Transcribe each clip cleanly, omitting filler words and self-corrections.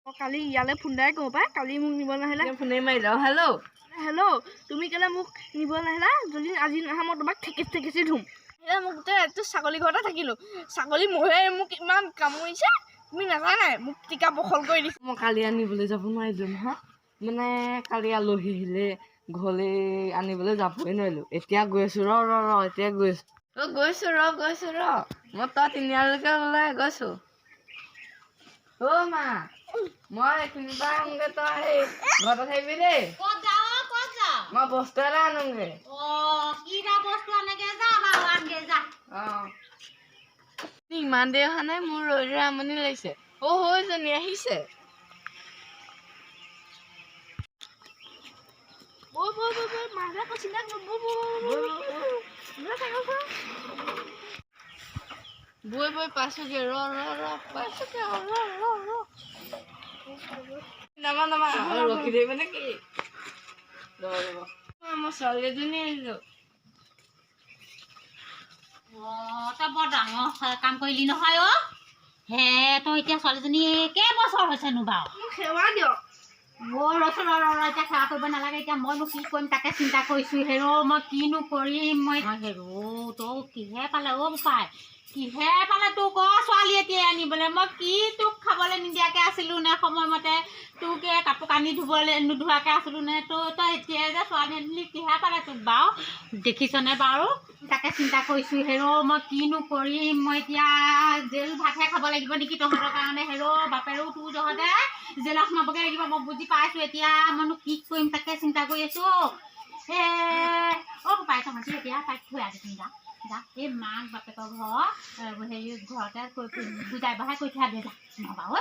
কালি ইয়ালৈ ফোন এটাই কৰোঁ পাই। কালি মোক নিব নাহিলা। ফোনে মাৰি লওঁ। হেল্ল'। হেল্ল', তুমি কেলৈ মোক নিব নাহিলা? যদি আজি নাহা, মই তোমাক ঠেকেচি ঠেকেচি ধুম। সেয়া মোক গোটেই ৰাতিটো ছাগলী ঘৰতে থাকিলোঁ। ছাগলী মহে মোক ইমান কামুৰিছে, তুমি নাজানাই, মোক টিকা বখল কৰি দিছে। মই কালি আনিবলৈ যাব নোৱাৰিলোঁ নহয়। মানে কালি আলহী আহিলে ঘৰলৈ, আনিবলৈ যাবই নোৱাৰিলোঁ। এতিয়া গৈ আছোঁ, ৰ ৰ ৰ, এতিয়া গৈ আছোঁ। অ' গৈছোঁ ৰ, গৈছোঁ ৰ, মই তই তিনিআলিলৈকে ওলাই গৈছোঁ। অ' মা, মই এইখিনিৰ পৰা আহোঁগৈ, তই সেই ঘৰতে থাকিবি দেই। ক'ত যাৱ? ক'ত যাৱ? মই বস্তু এটা আনোগৈ। অ, কিবা বস্তু আনেগে? যা বাৰু, আনগে যা। অঁ, ইমান দেৰি অহা নাই, মোৰ ৰৈ ৰৈ আমনি লাগিছে। অ' সৌজনী আহিছে। বৈ বৈ বৈ বৈ, মাহঁতে কৈছিলে, বৈ বৈ বৈ বৈ বৈ। বৈ বৈ, পাইছোগে, ৰ ৰ ৰ, পাইছোগে, ৰ ৰ ৰ। নামা নামা, ৰখি থাকিব নেকি? ৰ ৰ, মই ছোৱালী এজনী আনিলো। অ, তই বৰ ডাঙৰ কাম কৰিলি নহয়। অ হে, তই এতিয়া ছোৱালীজনী কেইবছৰ হৈছেনো বাৰু? মোক সেৱা দিয়ক। অ ৰচোন, ৰ ৰ ৰ, এতিয়া সেৱা কৰিব নালাগে। এতিয়া মইনো কি কৰিম তাকে চিন্তা কৰিছোঁ। হেৰ', মই কিনো কৰিম মই? হেৰ', তোক কিহে পালে অ' বোপাই? কিহে পালে তোক অ ছোৱালী এতিয়া আনিবলৈ? মই কি তোক খাবলৈ নিদিয়াকৈ আছিলোঁ নে, সময়মতে তোক এই কাপোৰ কানি ধুবলৈ নোধোৱাকৈ আছিলোঁ নে? তই এতিয়া যে ছোৱালী আনিলি, কিহে পালে তোক বাৰু? দেখিছনে বাৰু, তাকে চিন্তা কৰিছোঁ। হেৰ' মই কিনো কৰিম মই? এতিয়া জেল ভাতহে খাব লাগিব নেকি তহঁতৰ কাৰণে? হেৰ' বাপেৰেও তোৰ জহতে জেলত সোমাবগৈ লাগিব, মই বুজি পাইছোঁ। এতিয়া মইনো কি কৰিম তাকে চিন্তা কৰি আছোঁ। হে অ' বোপাই, তহঁতি এতিয়া তাইক থৈ আহচোন, যা যা। এই মাক বাপেকৰ ঘৰ হেৰি ঘৰতে কৈ বুজাই বঢ়াই কৈ থৈ আহগে যা, নহবা ঐ।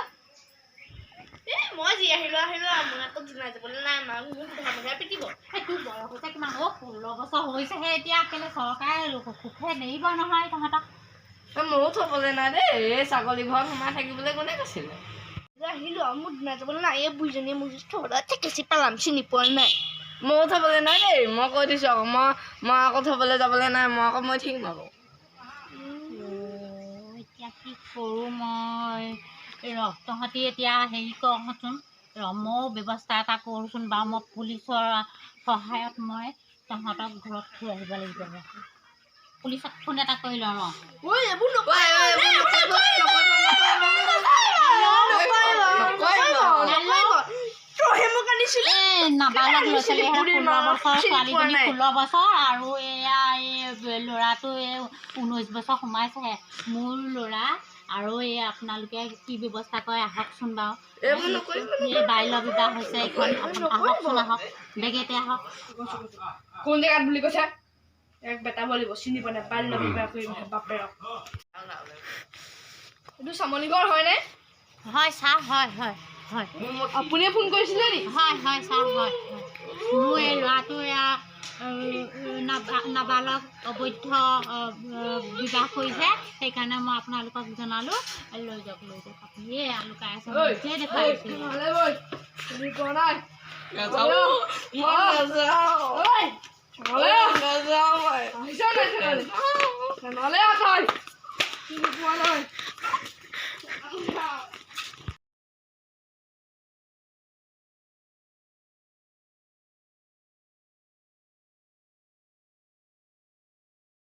এই মই যি আহিলোঁ আহিলোঁ আৰু, মোৰ আকৌ জোনাই যাবলৈ নাই। মাক মোক ধৰা ধৰা পিটিব। এই তোৰ বয়স হৈছে কিমান অ'? 16 বছৰ হৈছেহে এতিয়া। কেলৈ চৰকাৰে সুখে নেৰিব নহয় তহঁতক। ময়ো থ'বলৈ নাই দেই। এই ছাগলী ঘৰত সোমাই থাকিবলৈ কোনে কৈছিলে? আহিলোঁ আৰু, মোৰ জোনাই যাবলৈ নাই। এই বুঢ়ীজনীয়ে মোক থ'বলৈ ঠেকেচি পেলাম, চিনি পোৱা নাই। ময়ো থ'বলৈ নাই দেই, মই কৈ দিছোঁ আকৌ। মই আকৌ থ'বলৈ যাবলৈ নাই, মই আকৌ মই থাকিম আকৌ। এতিয়া কি কৰোঁ মই? ৰ, তহঁতি এতিয়া হেৰি কৰচোন, ৰ, ময়ো ব্যৱস্থা এটা কৰোঁচোন বাৰু। মই পুলিচৰ সহায়ত মই তহঁতক ঘৰত থৈ আহিব লাগিব। ৰ, পুলিচক ফোন এটা কৰি লওঁ, ৰ। ঐ, এইবোৰ নকৰিব। নকৰিব। তইহে মোক আনিছিলি। এই নাবালক ল'ৰা ছোৱালী, বুঢ়ী 16 মা, বছৰ চিনি পোৱা ছোৱালীজনী নাই। 16 বছৰ আৰু এয়া এই ল'ৰাটো এই 19 বছৰ সোমাইছেহে। মোৰ ল'ৰা আৰু এই আপোনালোকে কি ব্যৱস্থা কৰে আহকচোন বাৰু। এইবোৰ নকৰিব। এই বাল্য বিবাহ হৈছে এইখন। আহকচোন, আহক, বেগেতে আহক। কোন জেগাত বুলি কৈছে? এক বেটা বলিব, চিনি পোৱা নাই। বাল্য বিবাহ কৰিম বাপেৰক। এইটো চামনিঘৰ হয়নে? হয় ছাৰ, হয় হয় হয়। আপুনিয়ে ফোন কৰিছিলে নি? হয় হয় ছাৰ, হয় হয়। মোৰ এই ল'ৰাটো এয়া নাবালক অবৈধ বিবাহ কৰিছে, সেইকাৰণে মই আপোনালোকক জনালোঁ। লৈ যাওক, লৈ যাওক আপুনি। এই লুকাই আছে, মই নিজে দেখুৱাই দিছোঁ। চিনি পোৱা নাই। নাযাওঁ, মই নাযাওঁ। ঐ, নাযাওঁ মই। আহিছ নাই থানালৈ? থানালৈ আহ তই। চিনি পোৱা নাই।